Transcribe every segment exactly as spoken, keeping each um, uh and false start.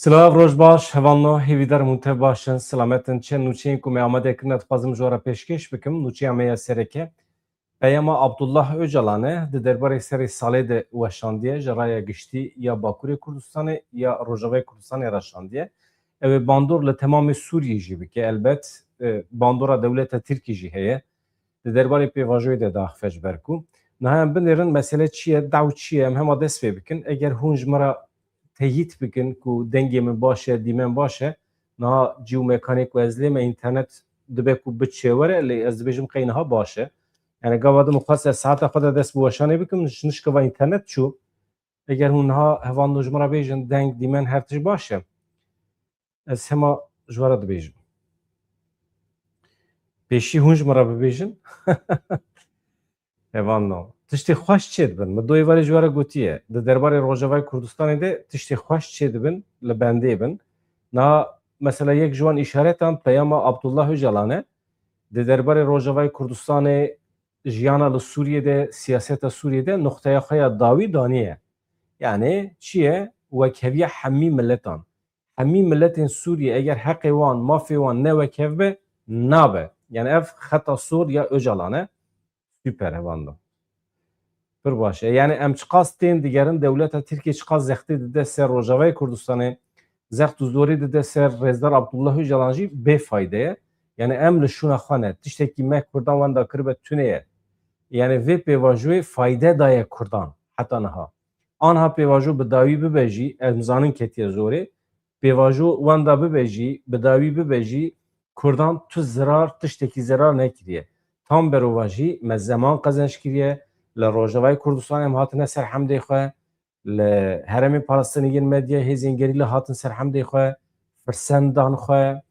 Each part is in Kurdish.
Silav, roj baş, hevalno, hêvîdar im hûn tev baş in, silamet in. Çend nûçeyên ku me amade kirine dixwazim ji we re pêşkêş bikim. Nûçeya me ya sereke peyama Abdullah Ocalan e. Di derbarê serê salê de weşandiye, ji raya giştî ya Bakurê Kurdistanê ya Rojavayê Kurdistanê re şandiye. Ew ê bandor li temamê Sûriyê jî bike, elbet, e, bandora dewleta Tirkî jî heye. Di derbarê pêvajoyê de diaxife ji ber ku. Niha em binêrin, mesele çi ye, daw çi ye, em hema dest pê bikin. Eger hûn ji min re teyît bikin ku dengê min baş e, dîmen baş e, niha cî û mekanê ku ez lê me, înternet dibe ku biçe were, lê ez dibêjim qey niha baş e. Yani gava din min xwest ez saeta xwe de dest bi weşanê bikim, ji nişkeva înternet çû. Eger hûn niha hevalno ji min re bêjin, deng, dîmen, her tişt baş e, ez hema ji we re dibêjim. Pêşî hûn ji min re bibêjin. Hevalno. Tiştê xweş çêdibin. Min du êvarê ji we re gotiye. Di derbarê Rojavayê Kurdistanê de tiştê xweş çêdibin li bendê bin. Niha mesela yek ji wan îşaretan peyama Abdullah Ocalan e. Di derbarê Rojavayê Kurdistanê, jiyana li Sûriyê de, siyaseta Sûriyê de nuqteya xwe ya dawî daniye. Yani çi ye? Wekheviya hemî miletan. Hemî miletên Sûriyê eger heqê wan, mafê wan ne wekhev be, nabe. Yani ev xeta sor ya Ocalan e. Super, hevalno. Pir baş e. Yani em çiqas tên digerin, dewleta Tirkiye çiqas zextê dide ser Rojavayê Kurdistanê, zext û zorê dide ser Rêzdar Abdullah Ocalan jî bê fayde ye. Yani em li şûna xwe ne. Tiştekî me Kurdan wenda kiribe tune ye. Yani vê pêvajoyê fayde daye Kurdan heta niha. Anha pêvajo bi dawî bibe jî, em zanin ketiye zorê. Pêvajo wenda bibe jî, bi dawî bibe jî, Kurdan tu zirar, tiştekî zirar nekiriye. Tam berovajî me zeman qezenc kiriye, li Rojavayê Kurdistanê em hatine ser hemdê xwe, li herêmê Palestinê yên medya, hêzên gerîla hatin ser hemdê xwe, firsend dan xwe,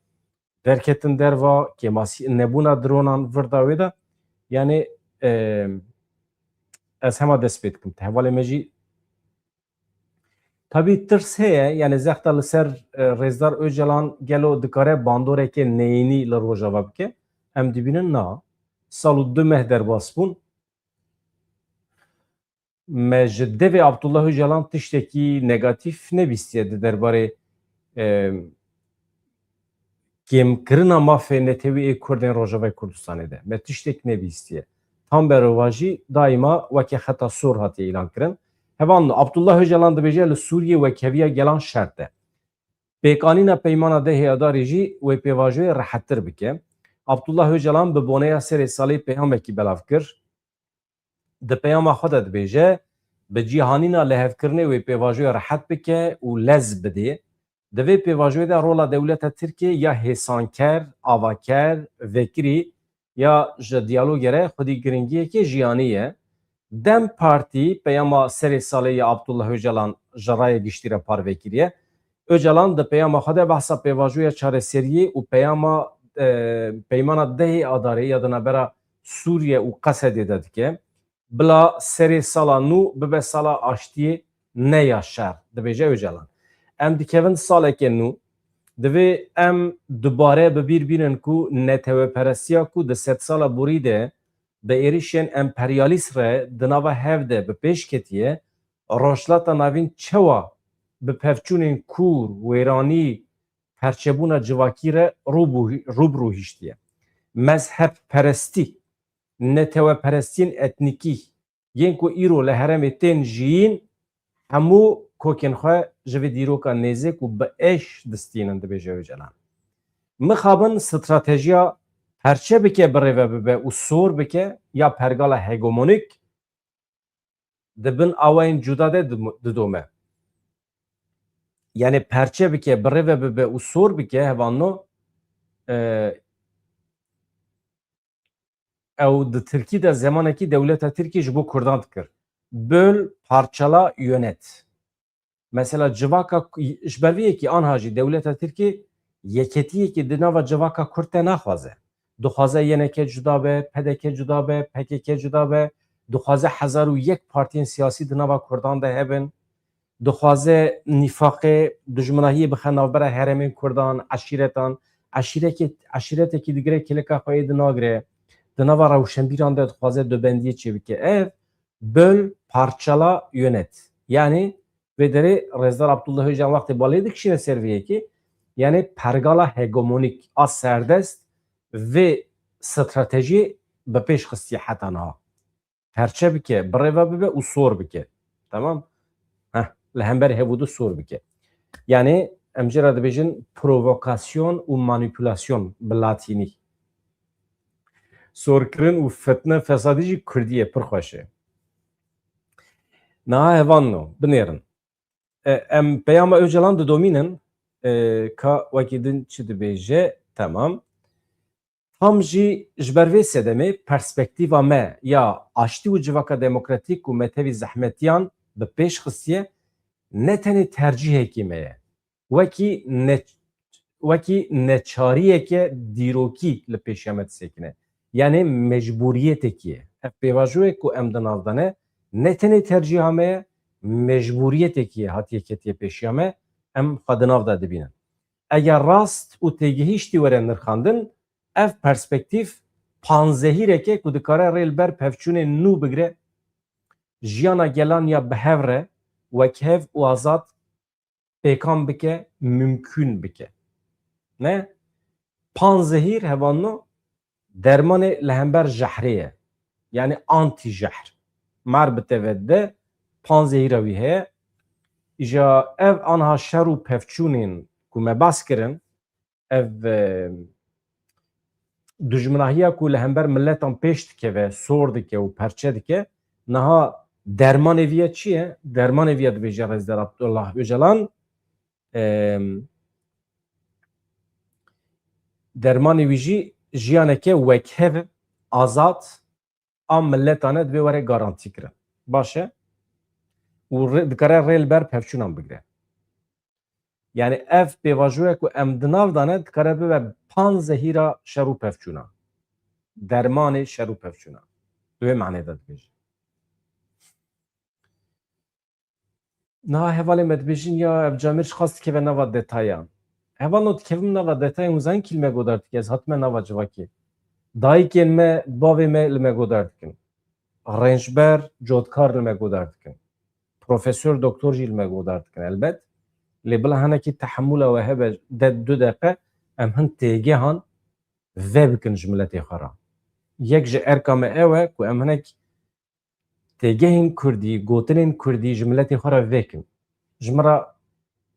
derketin derva, kêmasî nebûna dronan vir da wê de. Yani, e, ez hema dest pê dikim. Hevalê me jî Tabî tirs heye, yani zexta li ser, e, Rêzdar Ocalan gelo dikare bandoreke neyînî li Rojava bike? Em dibînin na. Sal û du meh derbas bûn. Me ji devê Abdullah Ocalan tiştekî negatîf nebîstiye di derbarê, e, kêmkirina mafê netewî ê Kurdên Rojavayê Kurdistanê de. Me tiştek nebîstiye. Tam berovajî daîma weke xeta sor hatiye îlan kirin. Hevalno, Abdullah Ocalan dibêje li Sûriyê wekheviya gelan şert e. Pêkanîna peymana dehê Adarê jî wê pêvajoyê rehettir bike. Abdullah Ocalan bi boneya serê salê peyamekî belav kir. Di peyama xwe de dibêje, bi cîhanîna lihevkirinê wê pêvajoyê rehet bike û lez bidê. Di vê pêvajoyê de rola dewleta Tirkiyê ya hêsanker, avaker, vekirî ya ji diyalogê re xwedî giringiyekê jiyanî ye. DEM Partî peyama serê salê ya Abdullah Ocalan ji raya giştî re parve kiriye. Ocalan di peyama xwe de behsa pêvajoya çareseriyê û peyama, e, peymana dehê Adarê ya di navbera Sûriye û Qesedê de dike. Bila serê sala nû bibe sala aştiyê, ne ya şer, dibêje Ocalan. Em dikevin saleke nû. Divê em dubare bi bîr bînin ku neteweperestiya ku di sedsala borî de bi êrişên emperyalîst re di nava hev de bi pêş ketiye, Rojhilata Navîn çawa bi pevçûnên kûr, wêranî, perçebûna civakî re rû bû-, rû bi rû hiştiye. Mezhebperestî, neteweperestiyên etnîkî yên ku îro li herêmê tên jiyîn, hemû kokên xwe ji vê dîroka nêzik û bi êş distînin, dibêje Ocalan. Mixabin stratejiya perçe bike, birêve bibe û sor bike ya pergala hegemonîk di bin awayên cuda de dim-, didome. Yani perçe bike, birêve bibe û sor bike, hevalno, e, ew di tirkî de zemanekî dewleta Tirkî ji bo Kurdan dikir. Böl, parçala, yönet. Mesela civaka, ji ber vê yekî anha jî dewleta Tirkî yeketiyekî di nava civaka Kurd de naxwaze. Dixwaze Y N K cuda be, P D K cuda be, P K K cuda be, dixwaze hezar û yek partiyên siyasî di nava Kurdan de hebin. Dixwaze nîfaqê, dijminahiyê bixe navbera herêmên Kurdan, eşîretan. Eşîrekê, eşîretekî digire kilika xwe êdî nagire. Di nava rewşenbîran de dixwaze dubendiyê çêbike. Ev böl, parçala, yönet. Yani Vê derê Rêzdar Abdullah Öcalan wextê balê dikişîne ser vê yekê, yani pergala hegemonîk a serdest vê stratejiyê bi pêş xistiye heta niha. Perçe bike, birêve bibe û sor bike. Tamam? Heh, li hember hevûdu sor bike. Yani em jê re dibêjin provokasyon û manîpulasyon bi latînî. Sorkirin û fitne fesadî jî kurdî ye, pir xweş e. Niha hevalno, binêrin. E, em peyama Öcalan didomînin, e, ka wekî din çi dibêje, temam. Tam jî ji ber vê sedemê perspektîfa me ya aştî û civaka demokratîk û me tevî zehmetiyan bi pêş xistiye, ne tenê tercîhekî me ye, wekî ne-, wekî neçariyeke dîrokî li pêşiya me disekine. Yani mecbûriyetekî ye. Ev pêvajoyek ku em di nav de ne, ne tenê tercîha me ye, mecbûriyetekî ye hatiye ketiye pêşiya me, em xwe di nav de dibînin. Eger rast û têgihîştî were nirxandin, ev perspektîf panzehîrek e ku dikare rê li ber pevçûnên nû bigire, jiyana gelan ya bi hev re, wekhev û azad pêkan bike, mimkûn bike. Ne? Panzehîr hevalno dermanê li hember jehrê ye. Yani anti-jehr. Mar bi te ve dide, panzehîra wî heye. Îja ev anha şer û pevçûnên ku me bas kirin, ev, e, dijminahiya ku li hember miletan pêş dikeve, sor dike û perçe dike, niha dermanê vî ye çi ye? Dermanê vî ye dibêje Rêzdar Abdullah Öcalan, e, dermanê wî jî jiyaneke wekhev, azad, a miletan e, divê were garantî kirin. Baş e? Û rê-, dikare rê li ber pevçûnan bigire. Yani ev pêvajoya ku em di nav de ne, dikare bibe panzehîra şer û pevçûnan. Dermanê şer û pevçûnan. Di wê manê de dibêje. Niha hevalê me dibêjin, ya ev camêr ji xas dikeve nava detayan. Hevalno, dikevim nava detayan, hûn zanîn kî li me godar dike, ez hatime nava civakê. Dayikên me, bavê me li me godar dikin. Rênçber, cotkar li me godar dikin. Profesor, doktor jî li me godar dikin elbet. Lê bila hinekî tehemûla we hebe de du deqe em hin têgehan vebikin ji miletê xwe re. Yek ji erka me ew e ku em hinek têgehên kurdî, gotinên kurdî ji miletê xwe re vekin. Ji min re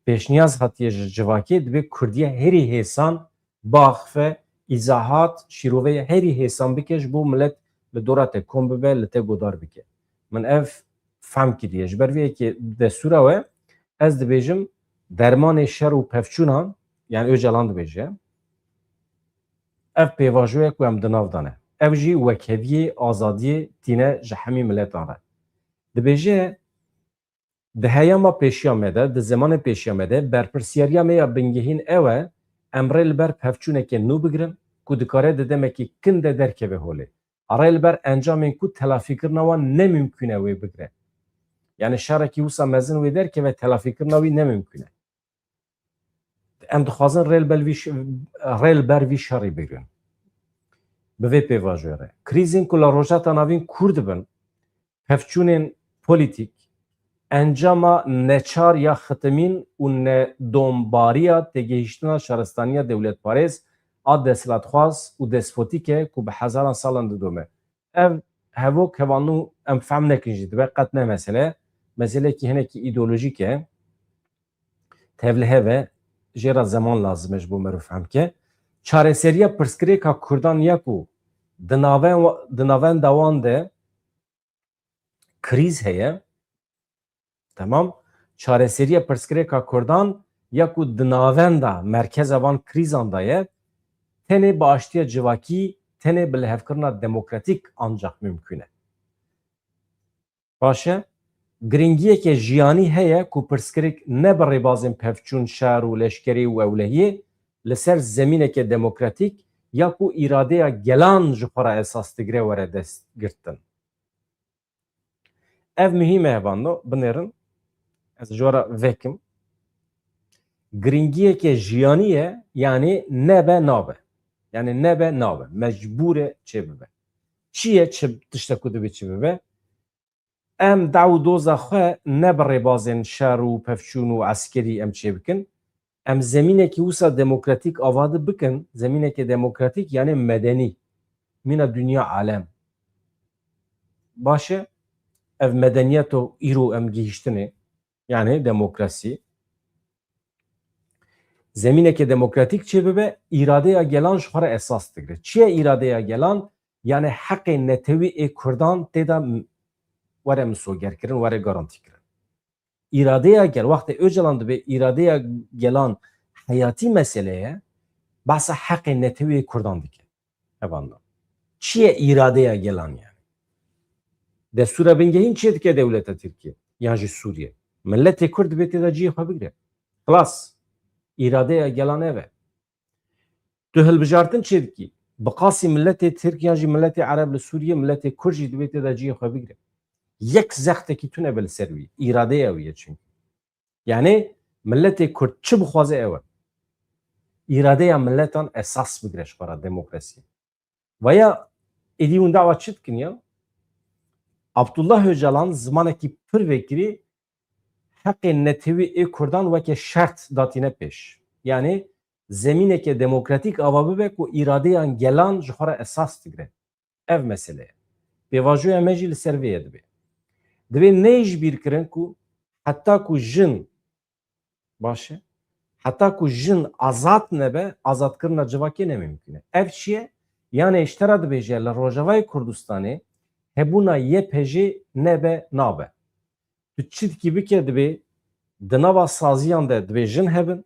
pêşniyaz hatiye ji civakê, divê kurdiya herî hêsan biaxife, îzahat, şîroveya herî hêsan bike ji bo milet li dora te kom bibe, li te godar bike. Min ev fehm kiriye. Ji ber vê yekê destûra we ez dibêjim dermanê şer û pevçûnan, yani Öcalan dibêje, ev pêvajoya ku em di nav de ne. Ev jî wekheviyê, azadiyê tîne ji hemî miletan re. Dibêje, di heyama pêşiya me de, di zemanê pêşiya me de, berpirsiyariya me ya bingehîn ew e, em rê li ber pevçûneke nû bigirin, ku dikare di demekî kin de derkeve holê. Rê li ber encamên ku telafîkirina wan ne mimkûn e wê bigire. Yani şerekî wisa mezin wê derkeve, telafîkirina wî ne mimkûn e. Em dixwazin rê li ber vî ş-, rê li ber vî şerî bigirin. Bi vê pêvajoyê re. Krîzên ku li Rojhilata Navîn kûr dibin, pevçûnên polîtîk, encama neçar ya xitimîn û nedombariya têgihiştina şaristaniya dewletparêz a desthilatxwaz û despotîk e ku bi hezaran salan didome. Ev hevok hevalno em fehm nekin jî dibe, qet ne mesele. Meseleyekî hinekî îdeolojîk e. Tevlihev e, jê re zeman lazim e ji bo meriv fehm ke. Çareseriya pirsgirêka kurdan ya ku di naven-, di navenda wan de krîz heye. Temam. Çareseriya pirsgirêka kurdan ya ku di navenda merkeza van krîzan de ye, tenê bi aştiya civakî, tenê bi lihevkirina demokratîk ancax mimkûn e. Baş e, giringiyeke jiyanî heye ku pirsgirêk ne bi rêbazên pevçûn, şer û leşkerî û ewlehiyê, li ser zemîneke demokratîk ya ku îradeya gelan ji xwe re esas digire were destgirtin. Ev muhîm e, hevalno, binêrin. Ez ji we re vekim. Giringiyeke jiyanî ye, yanî nebe nabe. Yanî nebe nabe. Mecbûr e çêbibe. Çi ye çi, tiştek ku divê çi bibe? Em daw û doza xwe ne bi rêbazên şer û pevçûn û eskerî em çêbikin. Em zemînekî wisa demokratîk ava di bikin, zemîneke demokratîk, yanê medenî. Mîna dinya alem. Baş e, ev medeniyeto îro em gihîştinê, yanê demokrasî. Zemîneke demokratîk çêbibe, îradeya gelan ji xwe re esas digire. Çi ye îradeya gelan? Yanê heqê netewî ê Kurdan tê de m-, were misogerkirin, were garantîkirin. Îradeya gel, wextê Ocalan dibe îradeya gelan heyatî mesele ye, behsa heqê netewî ê Kurdan dike. Hevalno. Çi ye îradeya gelan yani? Destûra bingehîn çê dike dewleta Tirkiye yan jî Sûriye? Miletê Kurd dibê tê de cihê xwe bigire. Xilas. Îradeya gelan ev e. Tu hilbijartin çê dikî? Bi qasî miletê Tirk yan jî miletê Ereb li Sûriye, miletê Kurd jî dibê tê de cihê xwe bigire. Yek zextekî tune be li ser wî. Îradeya wî ye çimkî. Yani miletê Kurd çi bixwaze ew e. Îradeya miletan esas bigire ji xwe re demokrasiyê. Vaya êdî hûn dawa çi dikin ya? Abdullah Ocalan zimanekî pir vekirî heqê netewî ê Kurdan weke şert datîne pêş. Yani zemîneke demokratîk ava bibe ku îradeyan gelan ji xwe re esas digire. Ev mesele ye. Pêvajoya me jî li ser vê ye dibe. Dibe neyê ji bîr kirin ku heta ku jin, baş e, heta ku jin azad nebe, azadkirina civakê ne mimkun e. Ev çi ye? Yanê ji te re dibêje li Rojavayê Kurdistanê hebûna Y P G nebe nabe. Tu çi dikî bike, dibê di nava saziyan de dibê jin hebin,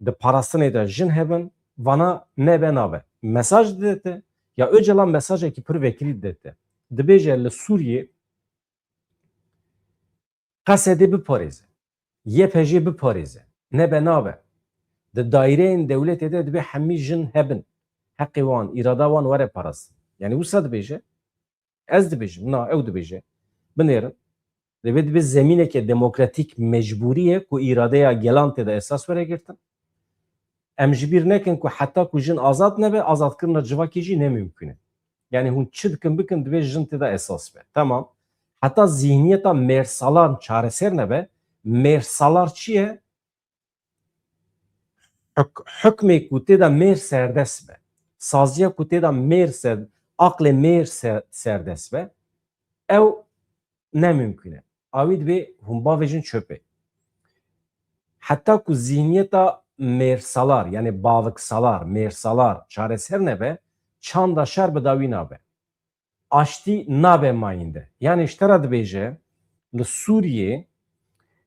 di parastinê de jin hebin, vana nebe nabe. Mesaj dide te, ya Ocalan mesajekî pir vekirî dide te. Dibêje li Sûriyê Qesedê biparêze, Y P G biparêze, nebe nabe. Di daîreyên dewletê de dibê hemî jin hebin. Heqê wan, îrada wan were parastin. Yani wisa dibêje, ez dibêjim, na, ew dibêje. Binêrin. Dibê, dibê zemîneke demokratîk mecbûrî ye ku îradeya gelan tê de esas were girtin. Em ji bîr nekin ku heta ku jin azad nebe, azadkirina civakê jî ne mimkun e. Yani hûn çi dikin bikin, divê jin tê de esas be. Tamam. Heta zihniyeta mêrsalan çareser nebe, mêrsalar çi ye? Huk-, hukmê ku tê de mêr serdest be, saziya ku tê de mêr ser-, aqlê mêr ser-, serdest be, ew ne mimkun e. Awî dibê hûn bavêjin çöpê. Heta ku zihniyeta mêrsalar, yani baviksalar, mêrsalar çareser nebe, çanda şer bi dawî nabe. Aştî nabe mayînde. Yani ji te re dibêje, li Sûriyê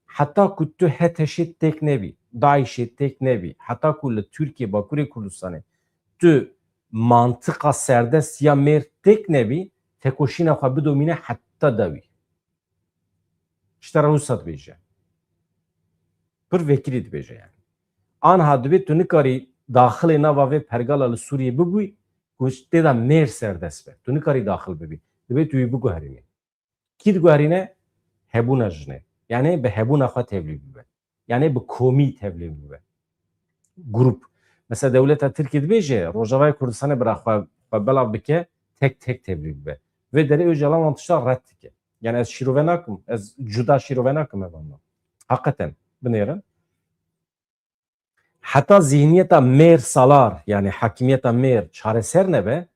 heta ku tu H T Ş'ê têk nebî, DAIŞ'ê têk nebî, heta ku li Tirkiye, Bakurê Kurdistanê tu mantiqa serdest ya mêr têk nebî, tekoşîna xwe bidomîne heta dawî. Ji te re wisa dibêje. Pir vekirî dibêje yani. Anha dibê tu nikarî daxilê nava vê pergala li Sûriyê bibûyî ku tê de mêr serdest be. Tu nikarî daxil bibî. Dibê tu wî biguherînî. Kî diguherîne? Hebûna jinê. Yani bi hebûna xwe tevlî bibe. Yani bi komî tevlî bibe. Grup. Mesela dewleta Tirkî dibêje, Rojavayê Kurdistanê bira xwe, xwe belav bike, tek tek tevlî bibe. Vê derê Ocalan wan tişta red dike. Yani ez şîrove nakim, ez cuda şîrove nakim evandan. Hakikaten, binêrin. Heta zihniyeta mêr salar, yani hakimiyeta mêr çareser nebe,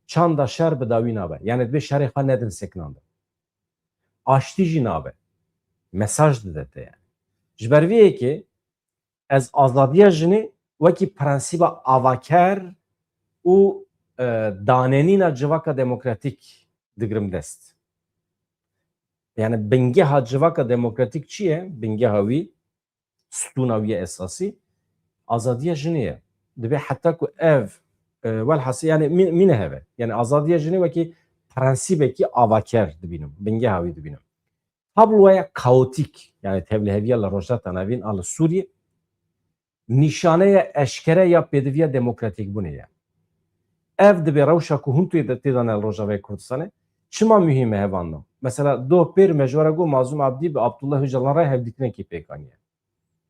çanda şer bi dawî nabe. Yani dibê şerê xwe nedin sekinandin. Aştî jî nabe. Mesaj dide te yani. Ji ber vê yekê ez azadiya jinê wekî prensîba avaker û, e, danenîna civaka demokratîk digirim dest. Yani bingeha civaka demokratîk çi ye? Bingeha wî, stûna wî ya esasî, azadiya jinê ye. Dibê heta ku ev, e, welhasil, yani mî-, mîne heve. Yani azadiya jinê wekî prensîbekî avaker dibînim, bingeha wî dibînim. Tabloya kaotîk, yani tevliheviya li Rojhilata Navîn a li Sûriyê, nîşaneya eşkere ya pêdiviya demokratîkbûnê ye. Ev dibê rewşa ku hûn tê de, tê de ne li Rojavayê Kurdistanê, çima muhîm e hevalno? Mesela doh pêr me ji we re got Mazlûm Abdî bi Abdullah Ocalan re hevdîtinekî pêk aniye.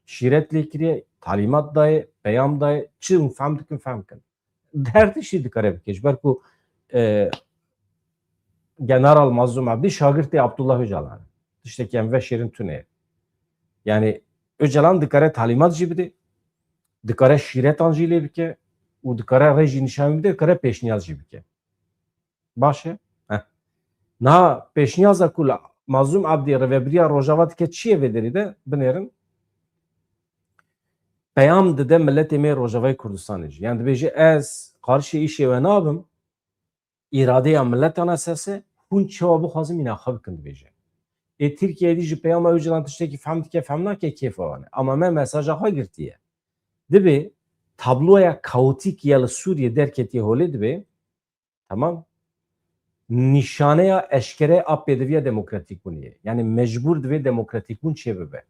Şîret lê kiriye, talîmat daye, peyam daye, çi hûn fehm dikin, fehm kin. Her tiştî dikare bike. Ji ber ku, e, General Mazlûm Abdî şagirtê Abdullah Ocalan e. tiştekî em veşêrin tune ye. Yani Öcalan dikare talîmat jî bide, dikare şîretan jî lê bike û dikare rê jî nîşan bide, dikare pêşniyaz jî bike. Baş e? Heh. Niha pêşniyaza ku li Mazlûm Abdî rêvebiriya Rojava dike çi ye vê derî de? Binêrin. Peyam dide miletê me Rojavayê Kurdistanê jî. Yani dibêje ez qarşî îşê we nabim, îradeya miletan esas e, hûn çawa bixwazin mîna xwe bikin dibêje. Ê Tirkiyeyê dî ji peyama Öcalan tiştekî fehm dike, fehm nake, kêfa wan e. Ama me mesaja xwe girtiye. Dibê tabloya kaotîk ya li Sûriyê derketiye holê dibê, tamam, nîşaneya eşkere a pêdiviya demokratîkbûnê ye. Yani mecbûr divê demokratîkbûn çêbibe.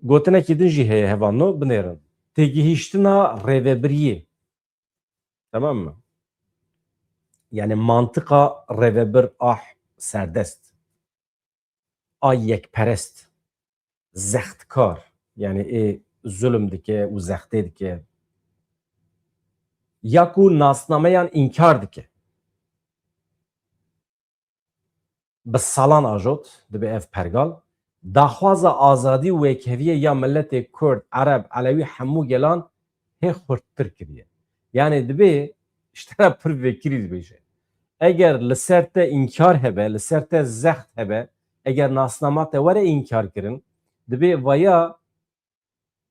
Gotinekî din jî heye hevalno, binêrin. Têgihîştina rêvebiriyê. Tamam mı? Yani mantıqa rêvebir ah serdest. A yekperest. Zextkar. Yani ê zulm dike û zextê dike. Ya ku nasnameyan înkar dike. Bi salan ajot, dibe ev pergal, daxwaza azadî û wekheviye ya miletê Kurd, Ereb, Elewî hemû gelan hê xurttir kiriye. Yani dibe ji te re pir vekirî dibêje. Eger li ser te înkar hebe, li ser te zext hebe, eger nasnama te were înkar kirin, dibe vaya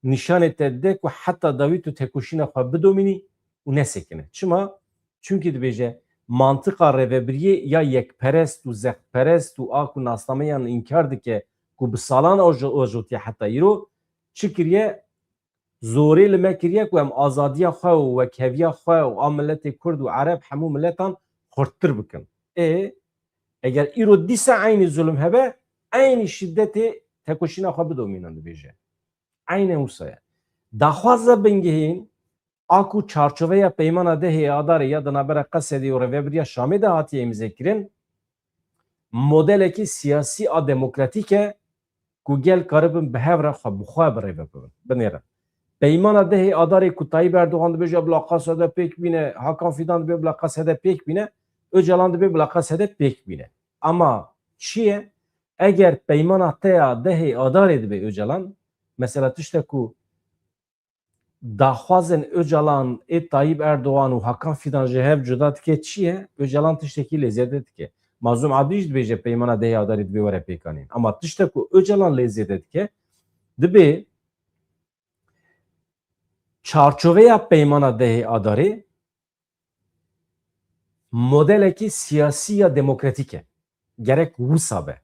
nîşanê te dide ku heta dawî tu tekoşîna xwe bidomînî û nesekine. Çima? Çunkî dibêje, mantiqa rêvebiriyê ya yekperest û zextperest û a ku nasnameyan înkar dike ku bi salan ajo-, ajotiye heta îro, çi kiriye? Zorê li me kiriye ku em azadiya xwe û wekheviya xwe û a miletê Kurd û Ereb hemû miletan xurttir bikin. Ê, eger îro dîsa eynî zulm hebe, eynî şiddetê tekoşîna xwe bidomînin dibêje. Eynen wisa ye. Daxwaza bingehîn a ku çarçoveya peymana dehê Adarê ya di navbera Qesedê û Rêvebiriya Şamê de hatiye îmzekirin, modelekî siyasî a demokratîk e ku gel karibin bi hev re xwe bi xwe bi rêve bibin. Binêrin. Peymana dehê Adarê ku Tayyip Erdogan dibêje bila Qesede pêk bîne, Hakan Fidan dibê bila Qesede pêk bîne, Öcalan dibê bila Qesede pêk bîne. Ama çi ye? Eger peymana te ya dehê Adarê dibê Öcalan, mesela tişte ku daxwazên Öcalan, ê Tayyip Erdogan û Hakan Fidan ji hev cuda dike çi ye? Öcalan tiştekî lê zêde dike. Mazlûm Abdî jî dibêje peymana dehê Adarê dibê were pêkanîn. Ama tişte ku Öcalan lê zêde dike, dibê çarçoveya peymana dehê Adarê modelekî siyasî ya demokratîk e. Gerek wisa be.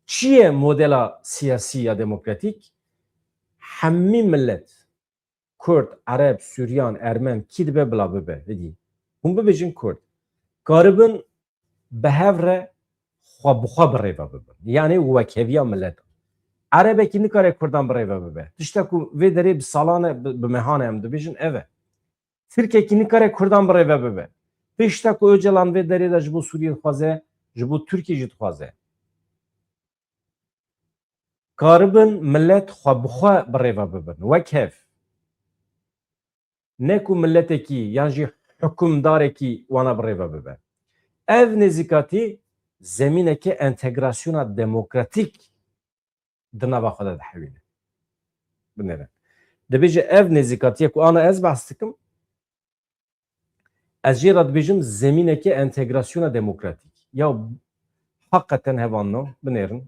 Çi ye modela siyasî ya demokratîk? Hemî milet, Kurd, Ereb, Suryan, Ermen, kî dibe bila bibe, hidî. Hûn bibêjin Kurd. Karibin bi hev re xwe bi xwe bi rêve bibin. Yanî wekheviya miletan. Erebekî nikare Kurdan bi rêve bibe. Tişta ku vê derê bi salan e, bi, bi mehan e em dibêjin ev e. Tirkekî nikare Kurdan bi rêve bibe. Tişta ku Öcalan vê derê de ji bo Sûriyê dixwaze, ji bo Tirkiyê jî dixwaze. Karibin milet xwe bi xwe bi rêve bibin. Wek hev. Ne ku miletekî yan jî hukimdarekî wana bi rêve bibe. Ev nêzîkatî zemîneke entegrasyona demokratîk di nava xwe de dihewîne. Binêre. Dibêje ev nêzîkatiye ku ana ez behs dikim, ez jê re dibêjim zemîneke entegrasyona demokratîk. Ya heqeten hevalno, binêrin.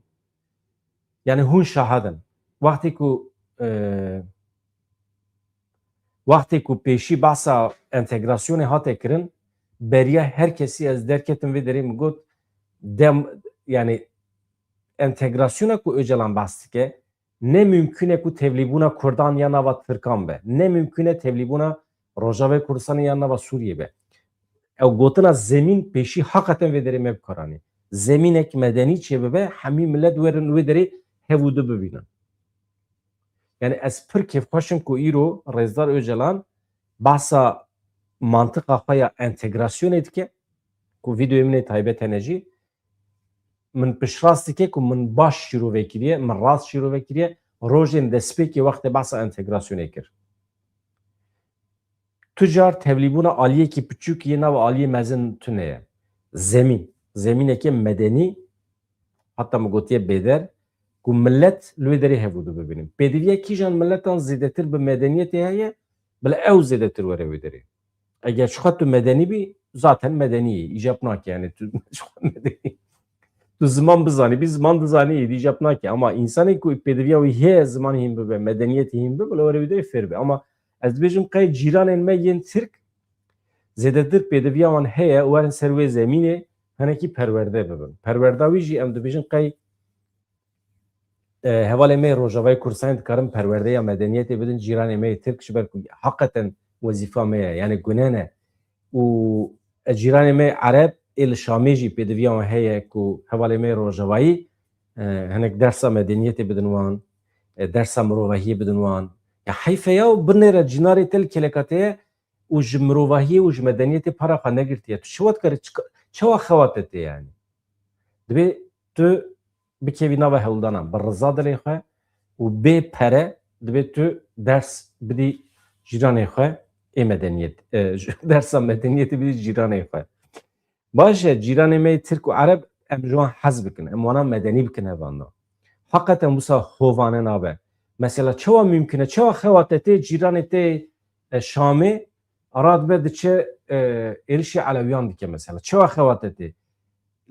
Yani hûn şahid in. Wextê ku, e, wextê ku pêşî behsa entegrasyonê hate kirin, beriya her kesî ez derketim vê derê min got, dem, yani entegrasyona ku Öcalan behs dike, ne mimkun e ku tevlîbûna Kurdan ya nava Tirkan be, ne mimkun e tevlîbûna Rojavayê Kurdistanê ya nava Sûriyê be. Ew gotina zemîn pêşî heqeten vê derê me bikaranî. Zemînek medenî çêbibe, hemî milet werin wê derê hev û du bibînin. Yani ez pir kêfxweş im ku îro Rêzdar Öcalan behsa mantiqa xwe ya entegrasyonê dike, ku vîdeoyê min ê taybet hene jî, min piştrast dike ku min baş şîrove kiriye, min rast şîrove kiriye, rojên destpêkê wextê behsa entegrasyonê kir. Tu car tevlîbûna aliyekî piçûk yê nava aliyê mezin tune ye. Zemîn. zemîneke medenî, heta min gotiye bêder, ku millet li wê derê hevûdu bibînin. Pêdiviya kîjan miletan zêdetir bi medeniyetê heye, bila ew zêdetir were wê derê. Eger ji xwe tu medenî bî, zaten medenî yî, îcab nake, yani tu ji xwe medenî. Tu ziman bizanî, bî ziman dizanî, îcab nake. Ama insanê ku pêdiviya wî heye, zimanê hîn bibe, medeniyetê hîn bibe, bila were wê derê fêr be. Ama ez dibêjim qey cîranên me yên Tirk zêdetir pêdiviya wan heye, werin ser wê zemînê, hinekî perwerde bibin. Perwerda wî jî em dibêjin qey, e, hevalê me yê Rojavayê Kurdistanê dikarin perwerdeya medeniyetê bidin cîranê me yê Tirk, ji ber ku heqeten wezîfa me ye, yani gune ne. Û, e, cîranê me yê Ereb ê li Şamê jî pêdiviya wan heye ku hevalê me yê Rojavayî, e, hinek dersa medeniyetê bidin wan, e, dersa mirovahiyê bidin wan. Ya heyf e ya, binêre cînarê te li kêleka te ye û ji mirovahiyê û ji medeniyetê para xwe negirtiye. Tu çawa dikarî, çi-, çawa xewa te tê yani? Dibê tu bikevî nava hewldanan bi riza dilê xwe û bê pere, dibê tu ders bidî cîranê xwe ê medeniyet, e, dersa medeniyetê bidî cîranê xwe. Baş e, cîranê me yê Tirk û Ereb, em ji wan hez bikin, em wana medenî bikin hevalno. Heqeten wisa hovane nabe. Mesela çawa mümkün e, çawa xewa te tê cîranê te, e, Şamê, radibe diçe, e, êrişê Elewiyan dike mesela. Çawa xewa te tê?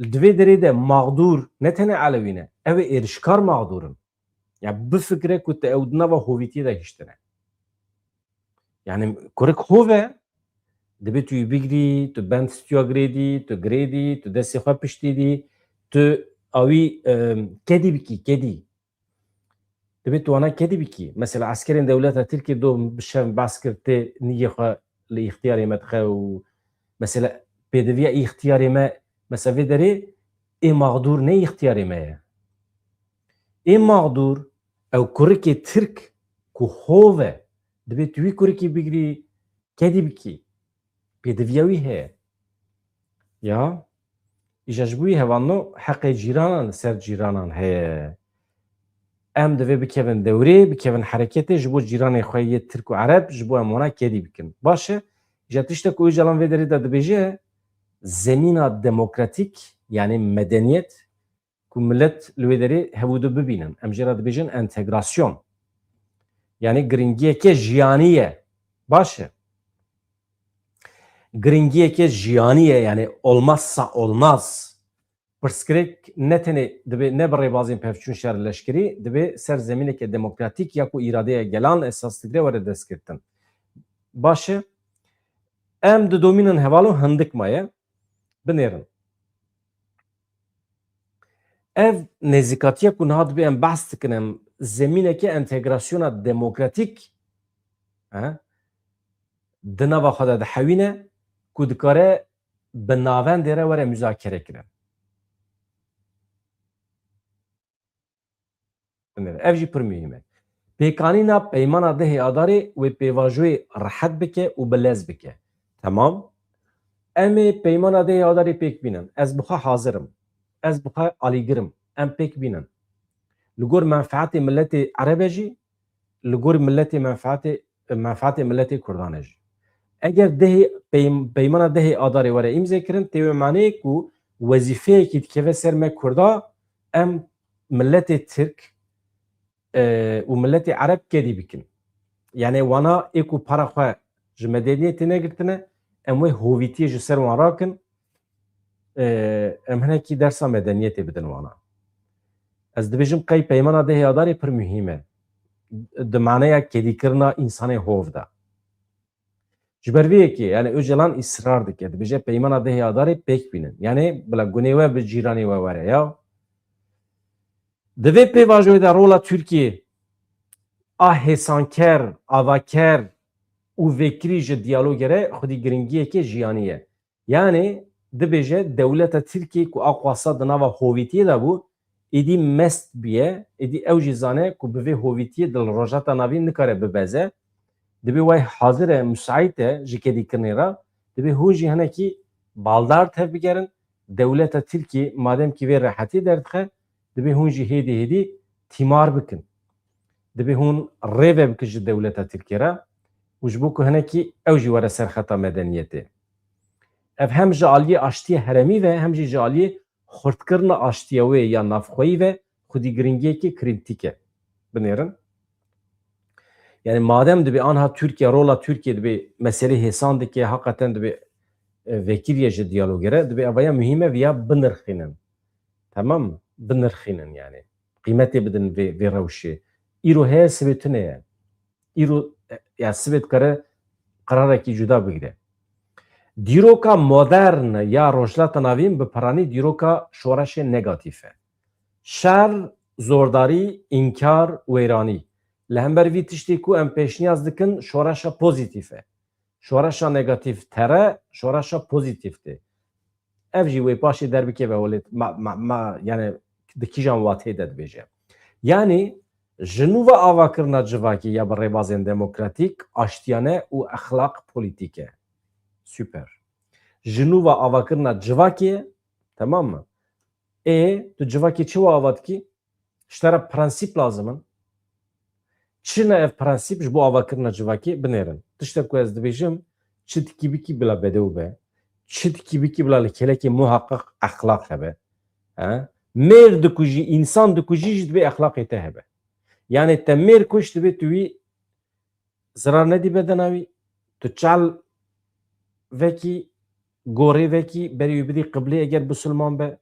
Li divê derê de mağdur ne tenê Elewî ne, ew ê êrişkar mağdur in. Ya bifikire ku te ew di nava hovîtiyê de hiştine. Yani kurik hov e, dibê tu yî bigirî, tu bend stûya girêdî, tu girêdî, tu destê xwe piştî dî, tu awî, e, kedî bikî, kedî. Dibê tu wana kedî bikî. Mesela eskerên dewleta Tirkiyê do bi şev behs kir tê nîgê xwe li îxtiyarê me dixe û mesela pêdiviya îxtiyarê me, mesela vê derê ê mağdur ne îxtiyarê me ye. Ê mağdur ew kurikê Tirk ku hov e, dibê tu wî kurikî bigirî, kedî bikî. Pêdiviya wî heye. Ya, îja ji bo wî hevalno heqê cîranan li ser cîranan heye. Em divê bikevin dewrê, bikevin hereketê ji bo cîranê xwe yê Tirk û Ereb, ji bo em wana kedî bikin. Baş e, îja tiştek ku Ocalan vê derê de dibêje, zemîna demokratîk, yani medeniyet, ku millet li wê derê hevûdu bibînin. Em jê re dibêjin entegrasyon. Yani giringiyeke jiyanî ye. Baş e. Giringiyeke jiyanî ye, yani olmazsa olmaz. Pirsgirêk ne tenê dibê ne bi rêbazên pevçûn şer leşkerî, dibê ser zemîneke demokratîk ya ku îradeya gelan esas digire were destgirtin. Baş e. Em didomînin hevalo hindik maye. Binêrin. Ev nêzîkatiya ku niha dibê em behs dikin, em zemîneke entegrasyona demokratîk, he, di nava xwe de dihewîne ku dikare bi navendê re were muzakere kirin. Ev jî pir muhîm e. Pêkanîna peymana dehê Adarê wê pêvajoyê rehet bike û bi lez bike. Temam. Em ê peymana dehê Adarê pêk bînin. Ez bi xwe hazir im. Ez bi xwe alîgir im. Em pêk bînin. Li gor menfeetê miletê Erebe jî, li gor miletê menfeetê, menfeetê miletê Kurdan e jî. Eger dehê peym-, peymana dehê Adarê were îmze kirin, tê wê maneyê ku wezîfeyekî dikeve ser me Kurda, em miletê Tirk, e, û miletê Ereb kedî bikin. Yani wana ê ku para xwe ji medeniyetê negirtine, em wê hovîtiyê ji ser wan rakin, e, em hinekî dersa medeniyetê bidin wana. Ez dibêjim qey peymana dehê Adarê pir muhîm e. Di maneya kedîkirina însanê hov de. Ji ber vê yekê, yani Ocalan îsrar dike, dibêje peymana dehê Adarê pêk bînin. Yani bila gunê we bi cîranê we were ya. Di vê pêvajoyê de rola Tirkiyê a hêsanker, avaker û vekirî ji diyalogê re xwedî giringiyeke jiyanî ye. Yani dibêje dewleta Tirkiyê ku a qwasa di nava hovîtiyê de bû, êdî mest bûye, êdî ew jî zane ku bi vê hovîtiyê di li Rojhilata Navîn nikare bibeze. Dibê way hazir e, musaît e ji kedîkirinê re. Dibê hûn jî hinekî baldar tevbigerin. Dewleta Tirkiyê madem kî vê rehetiyê derdixe, dibê hûn jî hêdî hêdî tîmar bikin. Dibê hûn rêve bikin ji dewleta Tirkiyê re û ji bo ku hinekî ew jî were ser xeta medeniyetê. Ev hem ji aliyê aştiyê heremî ve hem jî ji aliyê xurtkirina aştiya wê ya navxweyî ve xwedî giringiyekî krîtîk e. Binêrin. Yani madem dibê anha Tirkiye, rola Tirkiye dibê meselê hêsan dike, hakikaten dibê, e, vekiriye ji diyalogê re, dibê evaya muhîm e viya binirxînin. Tamam mı? Binirxînin yani. Qîmetê bidin vê, vê rewşê. Îro heye, sibê tune ye. Îro, e, ya sibê dikare qerarekî cuda bigire. Dîroka modern ya Rojhilata Navîn bi piranî dîroka şoreşê negatîf e. Şer, zordarî, înkar, wêranî. Li hember vî tiştê ku em pêşniyaz dikin, şoreşa pozîtîf e. Şoreşa negatîf tere, şoreşa pozîtîf tê. Ev jî wê paşê derbikeve holê, ma, ma, ma, yani di kîjan wateyê de dibêje. Yani ji nû ve avakirina civakê ya bi rêbazên demokratîk, aştiyane û exlaq polîtîk e. Super. Ji nû ve avakirina civakê, tamam mı? Ê, tu civakê çi ava dikî? Ji te re prensîp lazim in. Çi ne ev prensîp ji bo avakirina civakê? Binêrin. Tiştek ku ez dibêjim, çi dikî bikî bila bedew be, çi dikî bikî bila li kelekê muheqeq exlaq hebe. He? Mêr dikujî, însan dikujî jî dibê exlaqê te hebe. Yani te mêr kuşt, dibê tu wî zirar nedî bedena wî, tu çal vekî, gorê vekî, berî wî bidî qiblê eger bisilman be,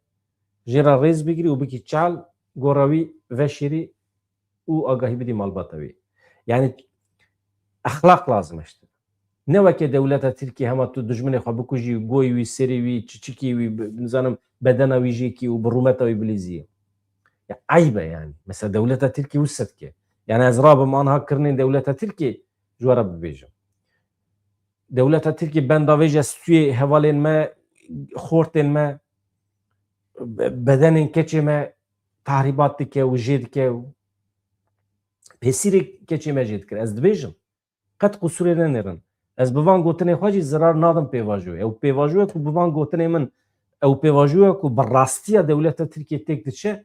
jê re rêz bigirî û bikî çal, gora wî veşêrî û agahî bidî malbata wî. Yani exlaq lazim e işte. Ne weke dewleta Tirkiyê hema tu dijminê xwe bikujî, goyê wî, serê wî, çiçikê wî, bi-, nizanim bedena wî jêkî û bi rûmeta wî bilîzî. Ya eyb e yani. Mesela dewleta Tirkiyê wisa dike. Yani ez rabim anha kirinên dewleta Tirkiyê ji we re bibêjim. Dewleta Tirkiyê benda vêje stûyê hevalên me, xortên me, be-, bedenên keçê me tahrîbat dike û jê dike û pêsîrê keçê me jê dikir. Ez dibêjim. Qet qusûrê nenêrin. Ez bi van gotinê xwe jî zirar nadim pêvajoyê. Ew pêvajoye ku bi van gotinê min, ew pêvajoye ku bi rastiya dewleta Tirkiyê têk diçe,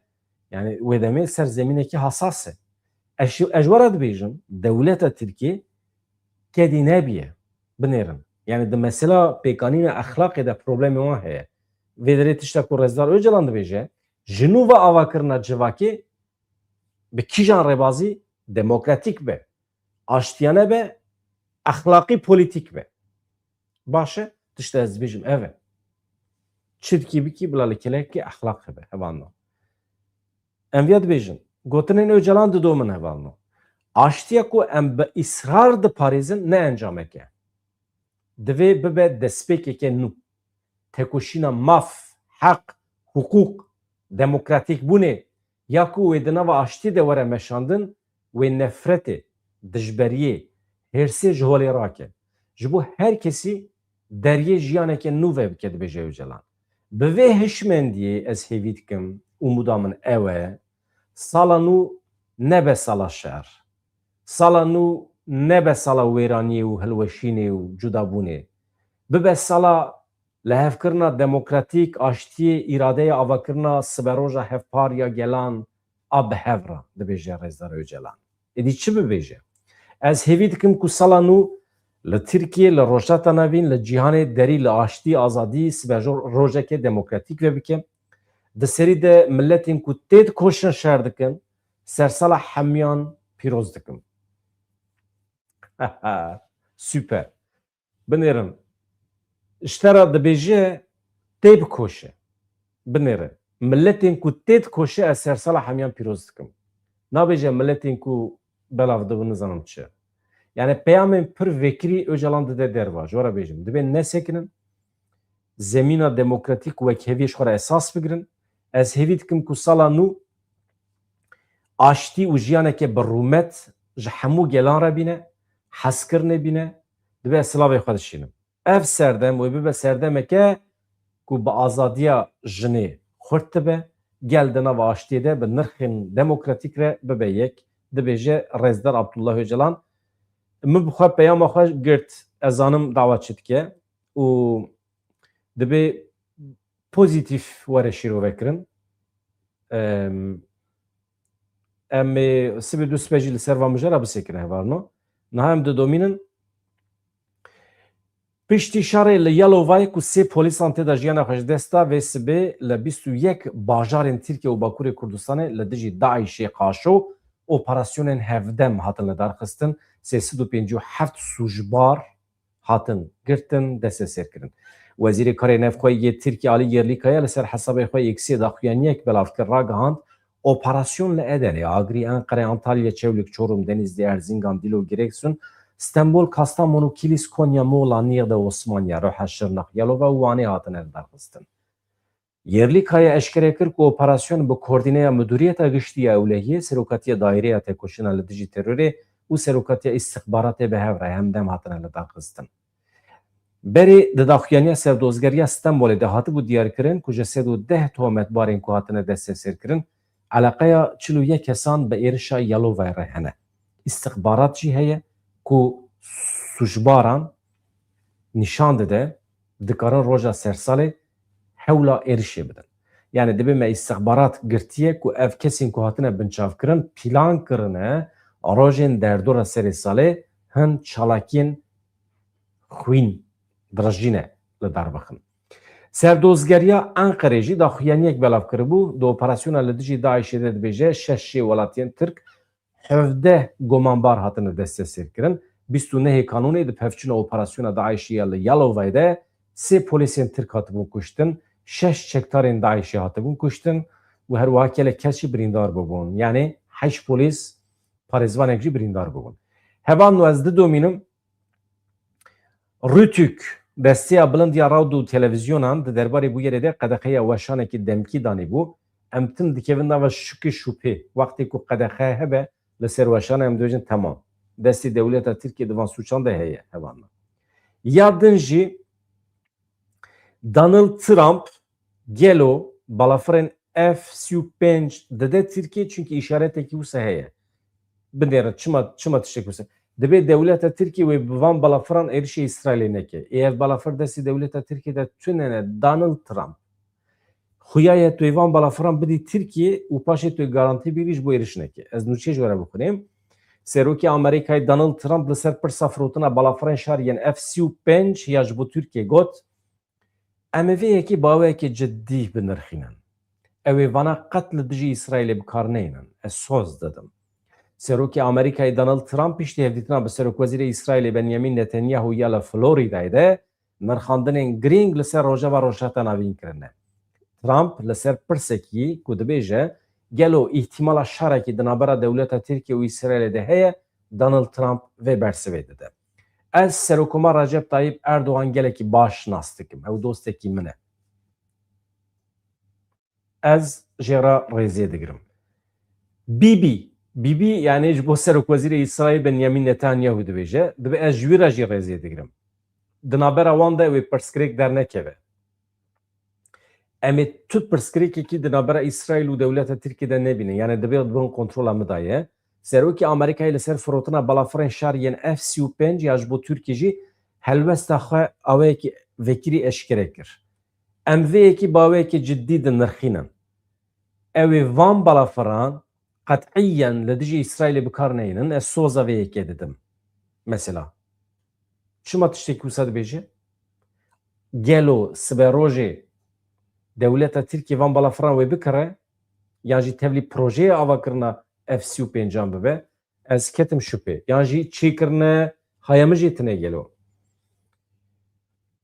yani wê demê ser zemînekî hasas e. Ez, ez ji we re dibêjim, dewleta Tirkiyê kedî nebiye. Binêrin. Yani di mesela pêkanîna exlaqê de problemê wan heye. Vê derê tişta ku Rezdar Ocalan dibêje, ji nû ve avakirina civakê bi kîjan rêbazî demokratîk be, aştiyane be, exlaqî polîtîk be. Baş e, tişta ez dibêjim ev e. Çi dikî bikî bila li kelekê exlaq hebe, hevalno. Em viya dibêjin, gotinên Ocalan didomin, hevalno. Aştiya ku em bi îsrar diparêzin ne encamek e. Divê bibe destpêkeke nû. Tekoşîna maf, heq, hiqûq, demokratîkbûnê ya ku wê di nava aştiyê de were meşandin, wê nefretê, dijberiyê, hêrsê ji holê rake. Ji bo her kesî deriyê jiyaneke nû vebike, dibêje Ocalan. Bi vê hişmendiyê ez hêvî dikim, umûda min ew e, sala nû nebe sala şer. Sala nû nebe sala wêraniyê û hilweşînê û cudabûnê. Bibe sala lihevkirina demokratîk, aştiyê, îradeya avakirina siberoja hevpar ya gelan a bi hev re, dibêje Rêzdar Ocalan. Êdî çi bibêje? Ez hêvî dikim ku sala nû li Tirkiyê, li Rojhilata Navîn, li cîhanê derî, li aştî, azadî, sibe jo-, rojeke demokratîk vebike. Di serî de miletên ku tê dikoşin şer dikin, sersala hemiyan pîroz dikim. Super. Binêrin. Ji te re dibêje tê bikoşe. Binêre. Miletên ku tê dikoşe ez sersala hemiyan pîroz dikim. Nabêje miletên ku belav dibin nizanim çi. Yani peyamên pir vekirî Ocalan dide derva. Ji we re bêjim. Dibê nesekinin. Zemîna demokratîk û wekheviyê ji xwe re esas bigirin. Ez hêvî dikim ku sala nû aştî û jiyaneke bi rûmet ji hemû gelan re bîne, hezkirinê bîne, dibê ez silavê xwe dişînim. Ev serdem wê bibe serdemeke ku bi azadiya jinê xurt dibe, gel di nava aştiyê de bi nirxên demokratîk re bibe yek, dibêje Rêzdar Abdullah Ocalan. Min bi xwe peyama xwe girt, ez zanim dawa çi dike û dibê pozîtîf were şîrovekirin. Em, em ê sibê du sibe jî li ser van mijara bisekine hevalno. Niha em didomînin. Piştî şerê li Yalovayê ku sê polîsan tê de jiyana xwe ji dest da, vê sibê li bîst û yek bajarên Tirkiye û Bakurê Kurdistanê li dijî DAIŞê qaşo operasyonên hevdem hatin lidarxistin, sê sed û pêncî û heft sûcbar hatin girtin, destesêrkirin. Wezîrê Karê Navxwe yê Tirkiye Alî Yerlîkaya li ser hesabê xwe X'ê daxuyaniyek belav kir, ragihand, operasyon li Edenê, Agirî, Enqere, Antalya, Çewlik, Çorum, Denizli, Erzingan, Dilo, Giresun, Stenbol, Kastamonu, Kilis, Konya, Muğla, Niğde, Osmaniye, Roha, Şirnex, Yalova û Wanê hatine lidarxistin. Yerlîkaya eşkere kir ku operasyon bi koordîneya Midûriyeta Giştî ya Ewlehiyê, Serokatiya Daîreya Têkoşîna li Dijî Terorê û Serokatiya Îstixbaratê bi hev re hemdem hatine lidarxistin. Berê di daxuyaniya Serdozgeriya Stenbolê de hatibû diyarkirin ku ji sed û deh tometbarên ku hatine destesêrkirin, eleqeya çil û yek kesan bi êrişa Yalovayê re hene. Îstixbarat jî heye ku sûcbaran nîşan dide, dikarin roja sersalê hewla êrişê bidin. Yani dibe me îstixbarat girtiye ku ev kesên ku hatine binçavkirin plan kirine rojên derdora serê salê hin çalakiyên xwîn direjîne li dar bixin. Serdozgeriya Enqerê jî daxuyaniyek belav kiribû. Di operasyona li dijî DAIŞê de dibêje şeş jê welatiyên Tirk hevdeh gomanbar hatine destesêrkirin. Bîst û nehê Kanûnê di pevçûna operasyona DAIŞê ya li Yalovayê de sê polîsên Tirk hatibûn kuştin, şeş çekdarên DAIŞê hatibûn kuştin û her wiha gelek kes jî birîndar bûbûn. Yani heşt polîs parêzvanek jî birîndar bûbûn. Hevalno, ez didomînim, Rûtük, Desteya Bilind ya Radyo û Televîzyonan di derbarê bûyerê de qedexeya weşanekî demkî danîbû. Em tim dikevin nava şikî şûpê. Wextê ku qedexe hebe li ser weşana, em dibêjin temam. Destê dewleta Tirkiye di van sûçan de heye, hevalno. Ya din jî Donald Trump gelo balafirên F sî û pênc dide Tirkiye, çunkî îşaretekî wisa heye. Binêrin, çima, çima tiştek wisa? Dibê dewleta Tirkiye wê bi van balafiran êrişê Îsraîlê neke. Ê ev balafir destê dewleta Tirkiye de tune ne, Donald Trump. Xuya ye tu ê van balafiran bidî Tirkiye û paşê tu ê garantî bigirî ji bo êriş neke. Ez nûçeyê ji we re bixwînim. Serokê Amerîkayê Donald Trump li ser pirsa firotina balafirên şer yên F sî û pênc ya ji bo Tirkiye got, Em ê vê yekê bi awayekî ciddî binirxînin. Ew ê vana qet li dijî Îsraîlê bi kar neynin. Ez soz didim. Serokê Amerîkayê Donald Trump piştî hevdîtina bi Serokwezîrê Îsraîlê Benyamin Netanyahu ya li Florîdayê de nirxandinên girîng li ser Rojava Rojhilata Navîn kirine. Trump li ser pirsekî ku dibêje, gelo îhtîmala şerekî di navbera dewleta Tirkiye û Îsraîlê de heye, Donald Trump vê bersivê dide. Ez Serokomar Recep Tayyip Erdogan gelekî baş nas dikim. Ew dostekî min e. Ez jê re rêzê digirim. Bîbî, Bîbî, yani ji bo Serokwezîrê Îsraîl Benyamin Netanyahu dibêje, dibe ez ji wî re jî rêzê digirim. Di navbera wan de ew ê pirsgirêk dernekeve. Em ê tu pirsgirêkekî di navbera Îsraîl û dewleta Tirkiyê de nebînin. Yani dibe di bin kontrola min de ye. Serokê Amerîkayê li ser firotina balafirên şer yên F sî û pênc ya ji bo Tirkiyê jî helwesta xwe awayekî vekirî eşkere kir. Em vê yekê bi awayekî ciddî dinirxînin. Ew ê van balafiran qet'iyen li dijî Îsraîlê bi kar neynin. Ez soza vê yekê didim. Mesela. Çima tiştekî wisa dibêje? Gelo siberojê dewleta Tirkiyê van balafiran wê bikire, yan jî tevlî projeyê avakirina F sî û pêncan bibe? Ez ketim şüphe. Yan jî çêkirine haya min jî tune gelo.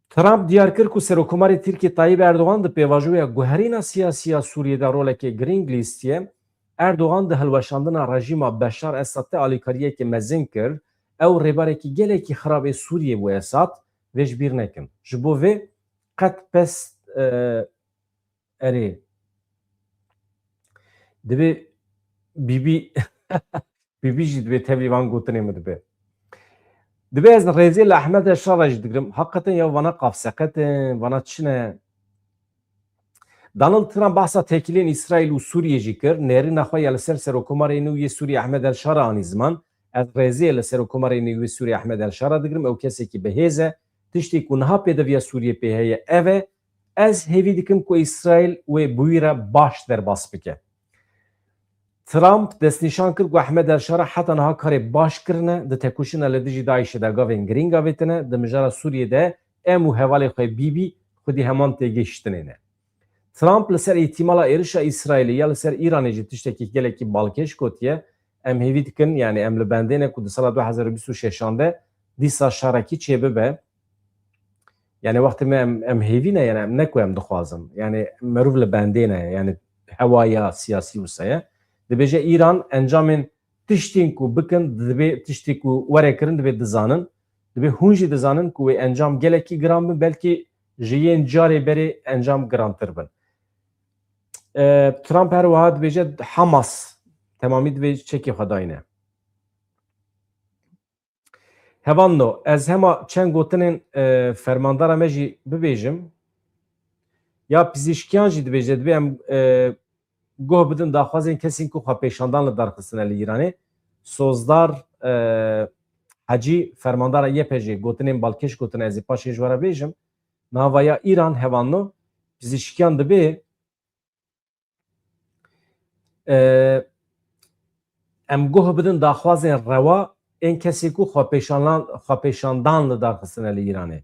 Trump diyar kir ku Serokomarê Tirkiyê Tayyip Erdogan di pêvajoya guherîna siyasî ya Sûriyê de roleke girîng lîstiye. Erdogan di hilweşandina rejîma Beşar Esad de alîkariyeke mezin kir. Ew rêbarekî gelekî xirab ê Sûriyê bû Esad, vê ji bîr nekin. Ji bo vê qet pes, e, erê. Divê Bîbî, Bîbî jî divê tevlî van gotinê min dibe. Divê ez rêzê li Ehmed El Şara jî digirim. Heqeten ya vana qafseqet in, vana çi ne? Donald Trump behsa têkiliyên Îsraîl û Sûriyê jî kir. Nêrîna xwe ya li ser Serokomarê nû yê Sûriyê Ehmed El Şara anî ziman. Ez rêzê li Serokomarê nû yê Sûriyê Ehmed El Şara digirim. Ew kesekî bi hêz e. Tiştê ku niha pêdiviya Sûriyê pê heye ev e. Ez hêvî dikim ku Îsraîl wê bi wî re baş derbas bike. Trump destnîşan kir ku Ehmed El Şara heta niha karê baş kirine, di tekoşîna li dijî DAIŞê de gavên girîng avêtine, di mijara Sûriyê de Em û hevalê xwe Bîbî xwedî heman têgihiştinê ne. Trump li ser îhtîmala êrişa Îsraîlê ya li ser Îranê jî tiştekî gelekî balkêş gotiye. Em hêvî dikin, yani em li bendê ne ku di sala du hezar û bîst û şeşan de dîsa şerekî çêbibe. Yani wextê me em, em hêvî ne, yani em ne ku em dixwazin. Yani meriv li bendê ne, yani hewaya siyasî wisa ye. Dibêje Îran encamên tiştên ku bikin, dibê tiştê ku were kirin, dibê dizanin. Dibê hûn jî dizanin ku wê encam gelekî giran bin, belkî ji yên carê berê encam girantir bin. E, Trump her wiha dibêje Hamas temamî dibê çekê xwe dayne. Hevalno, ez hema çend gotinên, e, fermandara me jî bibêjim. Ya pizîşkiyan jî dibêje, dibê em, e, guh bidin daxwazên kesên ku xwepêşandan li dar xistine li Îranê. Sozdar, e, Hecî, fermandara Y P G, gotinên balkêş gotine, ez ê paşê ji we re bêjim. Nava ya Îran, hevalno, pizîşkiyan dibê, e, em guh bidin daxwazên rewa ên kesê ku xwepêşandan, xwepêşandan li dar xistine li Îranê.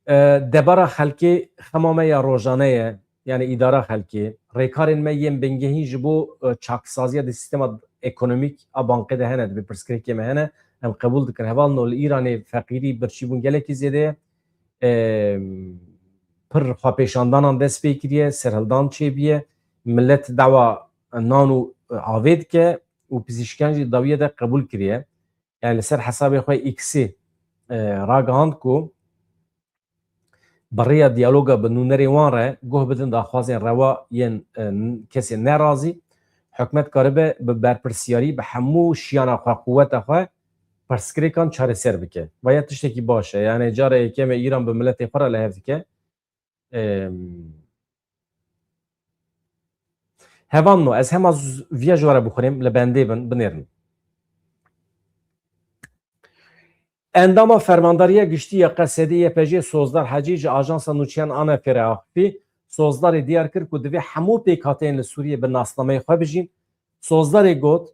E, debara xelkê xema me ya rojane ye, yani îdara xelkê. Rêkarên me yên bingehîn ji bo, e, çaksaziya di sîstema ekonomîk a bankê de hene, dibê pirsgirêkê me hene, em qebûl dikin. Hevalno, li Îranê feqîrî, birçîbûn gelekî zêde ye. E, pir xwepêşandanan dest pê kiriye, serhildan çêbiye, millet dawa nan û, e, avê dike û pizîşkiyan jî dawiye de qebûl kiriye. Yani li ser hesabê xwe X-ê, e, ragihand ku bi rêya diyaloga bi nûnerê wan re guh bidin daxwazên rewa yên, e, n-, kesên nerazî. Hikûmet karibe bi berpirsiyarî, bi hemû şiyana xwe, quweta xwe pirsgirêkan çareser bike. Vaya tiştekî baş e. Yani cara yekê me Îran bi miletê xwe re li hev dike. Em, Hevalno, ez hema z-, viya ji we re bixwînim, li bendê bin, binêrin. Endama Fermandariya Giştî ya Qesedê Y P G Sozdar Hecî ji Ajansa Nûçeyan A N F re axifî, Sozdarê diyar kir ku divê hemû pêkhateyên li Sûriyê bi nasnameyê xwe bijîn. Sozdarê got,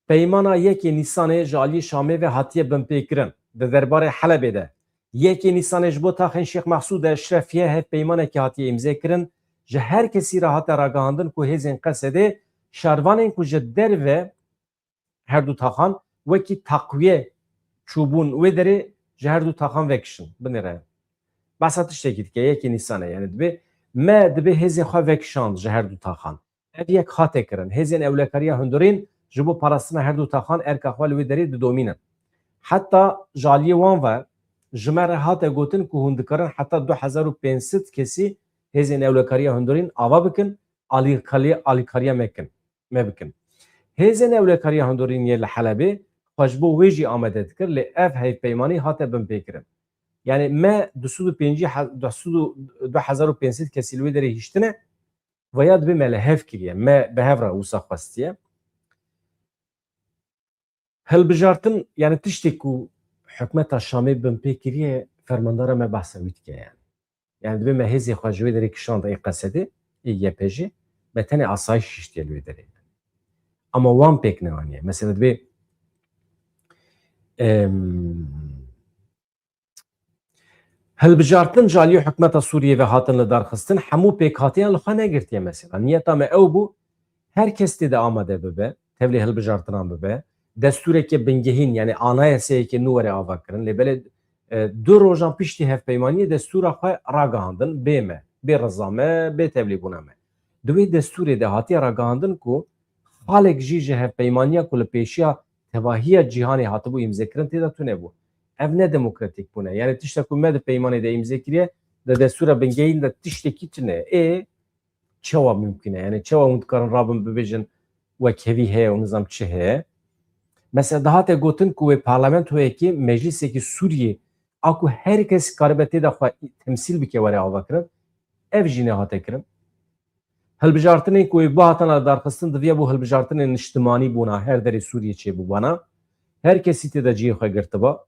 Peymana yekê Nîsanê ji aliyê Şamê ve hatiye binpêkirin. Di derbarê Helebê de yekê Nîsanê ji bo taxên Şêx Mehsûd Eşrefiye hevpeymanekî hatiye îmzê kirin. Ji her kesî re hate ragihandin ku hêzên Qesedê şervanên ku ji derve her du taxan wekî taqwiye çûbûn wê derê ji her du taxan vekişin. Binêre. Behsa tiştekî dike, yekê Nîsanê, yani dibê me dibê hêzên xwe vekişand ji her du taxan. Ev yek hate kirin. Hêzên ewlekariya hundirîn ji bo parastina her du taxan erka xwe li wê derê didomînin. Heta ji aliyê wan ve ji me re hate gotin ku hûn dikarin heta du hezar û pênc sed kesî hêzên ewlekariya hundirîn ava bikin, alîkariya, alîkariya me kin, me bikin. Hêzên ewlekariya hundirîn yê li Helebê xwe ji bo wê jî amade dikir, lê ev hevpeymanî hate binpêkirin. Yani me du sed û pêncî he-, du sed û, du hezar û pênc sed kesî li wê derê hiştine, veya dibê me li hev kiriye, me bi hev re wisa xwestiye. Hilbijartin, yani tiştê ku hikûmeta Şamê binpê kiriye, fermandara me behsa wî dike yani. Yani dibê me hêzê xwe ji wê derê kişand ê Qesedê, ê Y P G, me tenê asayiş hiştiye li wê derê. Ama wan pêk neaniye. Mesela dibê, em, Hilbijartin ji aliyê hikûmeta Sûriyê ve hatin li dar xistin, hemû pêkhatiyan li xwe negirtiye mesela. Niyeta me ew bû, her kes tê de amade bibe, tevlî hilbijartinan bibe, destûrekê bingehîn, yani anayaseyekê nû were avakirin. Lê belê, e, du rojan piştî hevpeymaniyê destûra xwe ragihandin, bê me, bê riza me, bê tevlîbûna me. Di wê destûrê de hatiye ragihandin ku xalek jî ji hevpeymaniya ku li pêşiya tevahiya cîhanê hatibû îmzekirin tê de tune bû. Ev ne demokratîk bûne. Yani tişta ku me di peymanê de îmze kiriye, di destûra bingehîn de tiştekî tune. Ê, çawa mimkun e? Yani çawa hûn dikarin rabin bibêjin wekhevî heye û nizam çi heye? Mesela dihate gotin ku wê parlamentoyekê, meclîsekî Sûriyê, a ku her kes karibe tê de xwe temsîl bike were avakirin, ev jî nehate kirin. Hilbijartinên ku wê bihatana lidarxistin diviya bo hilbijartinên niştimanî bûna, her derê Sûriyê çêbûbana. Her kesî tê de cihê xwe girtiba.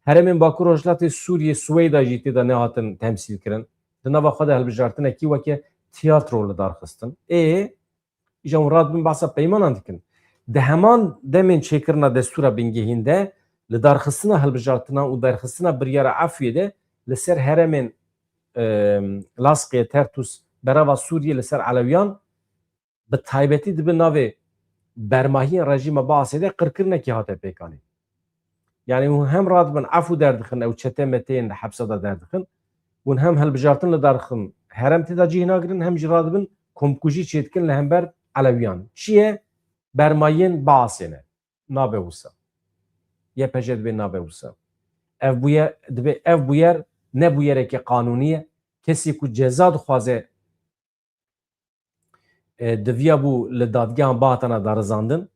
Herêmên Bakur Rojhilatê Sûriyê, Swêda jî tê de nehatin temsîl kirin. Di nava xwe de hilbijartinekî weke tiyatro li dar xistin. Ê, îja hûn radibin behsa peymanan dikin. Di heman demên çêkirina destûra bingehîn de Li darxistina hilbijartina û derxistina biryara efûyê de li ser herêmên, e, Laskê, Tertûs, berava Sûriyê li ser Elewiyan, bi taybetî dibe navê bermahiyên rejîma Baasê de qirkirinekî hate pêkanîn. Yanî hûn hem radibin efû derdixin, ew çete meteyên li hepsa de derdixin, hûn hem hilbijartin li dar dixin, herêm tê de cih nagirin, hem jî radibin komkujî çêdikin li hember Elewiyan. Çi ye? Bermayiyên Baasê ne. Nabe wisa. Y P J dibê nabe wisa. Ev bûyer, dibê ev bûyer ne bûyerekê qanûnî ye. Kesê ku ceza dixwaze, e, diviya bû li dadgehan bihatana darizandin.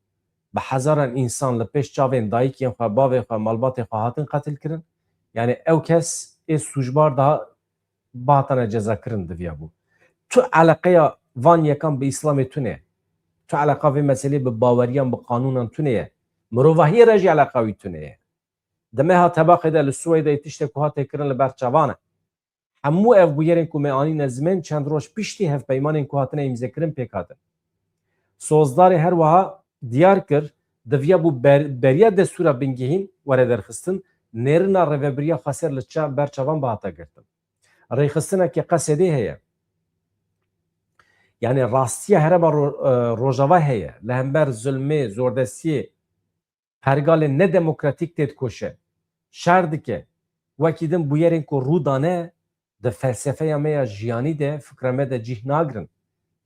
Bi hezaran însan li pêş çavên dayikên xwe, bavê xwe, malbatê xwe hatin qetil kirin. Yanî ew kes ê sûcbar daha bihatane cezakirin diviya bû. Tu eleqeya van yekan bi Îslamê tune ye. Tu eleqa vê meselê bi baweriyan, bi qanûnan tune ye. Mirovahiyê re jî eleqa wî tune ye. Di meha Tebaxê de li Swêdê tiştek ku hate kirin li ber çavan e. Hemû ev bûyerên ku me anîne ziman çend roj piştî hevpeymanên ku hatine îmzekirin pêk hatin. Sozdarê her wiha diyar kir, diviya bû ber-, beriya destûra bingehîn were derxistin, nêrina rêvebiriya xweser li ça-, ber çavan bihata girtin. Rêxistineke Qesedê heye. Yanî rastiya herêma Ro-, e, Rojava heye. Li hember zulmê, zordestiyê, pergalên nedemokratîk tê dikoşe, şer dike. Wekî din bûyerên ku rû dane di felsefeya me ya jiyanî de, fikra me de cih nagirin.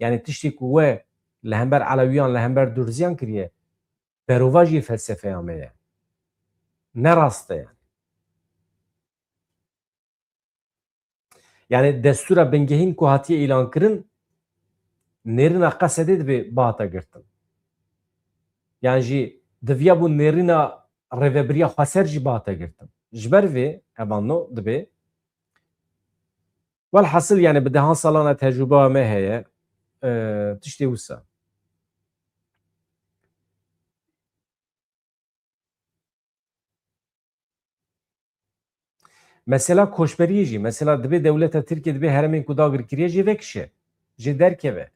Yanî tiştê ku we li hember Elewiyan, li hember Durziyan kiriye, berovajiyê felsefeya me ye. Ne rast e yanî. Yanî destûra bingehîn ku hatiye îlankirin, nêrîna Qesedê dibê bihata girtin. Yan jî diviya bû nêrîna rêvebiriya xweser jî bihata girtin. Ji ber vê, evanno dibê. Welhasil, yanî bi dehan salana tecrûbeya me heye, e, tiştê wisa. Mesela koçberiyê jî, mesela dibê dewleta Tirkiye dibê herêmên ku dagir kiriye jê vekişe, jê derkeve.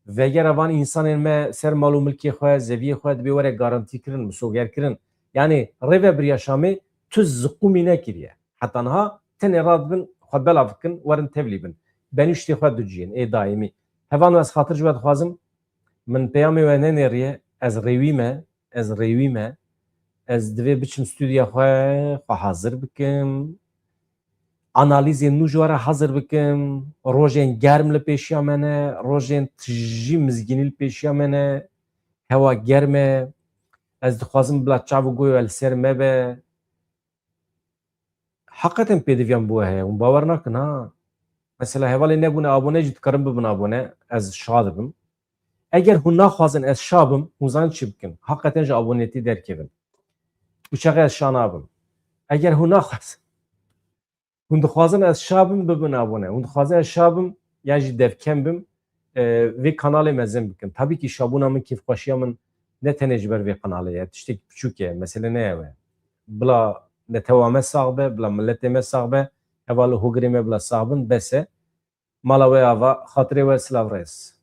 Vegera van însanên me ser mal û milkê xwe, zeviyê xwe dibê were garantîkirin, misogerkirin. Yanî rêvebiriya Şamê tu ziqûmî nekiriye. Heta niha tenê radibin xwe belav bikin, werin tevlî bin. Benûştê xwe duciyên, ê daîmî. Hevalno, ez xatir ji we dixwazim, min peyamê we nenêriye, ez rêwî me, ez rêwî me, ez divê biçim stûdya xwe, xwe hazir bikim, analîzên nû ji we re hazir bikim, rojên germ li pêşiya me ne, rojên tijî mizgînî li pêşiya me ne, hewa germ e, ez dixwazim bila çav û guhê we li ser me be. Heqeten pêdiviyan bi we heye, hûn bawer nakin ha. Mesela hevalê nebûne abone jî dikarin bibin abone, ez şa dibim. Eger hûn naxwazin ez şa bim, hûn zanin çi bikin? Heqeten ji abonetî derkevin. Û çaxê ez şa nabim. Eger hûn naxwazin, hûn dixwazin ez şa bim, bibin abone. Hûn dixwazin ez şa bim, yan jî devkem bim, e, vê kanalê mezin bikin. Tabî kî şabûna min, kêfxweşiya min ne tenê ji ber vê kanalê ye. Tiştek piçûk e, mesele ne ew e. Bila netewa me sax be, bila miletê me sax be, heval û hogirê me bila sax bin, bes e. Mala we ava, xatirê we, silav rêz.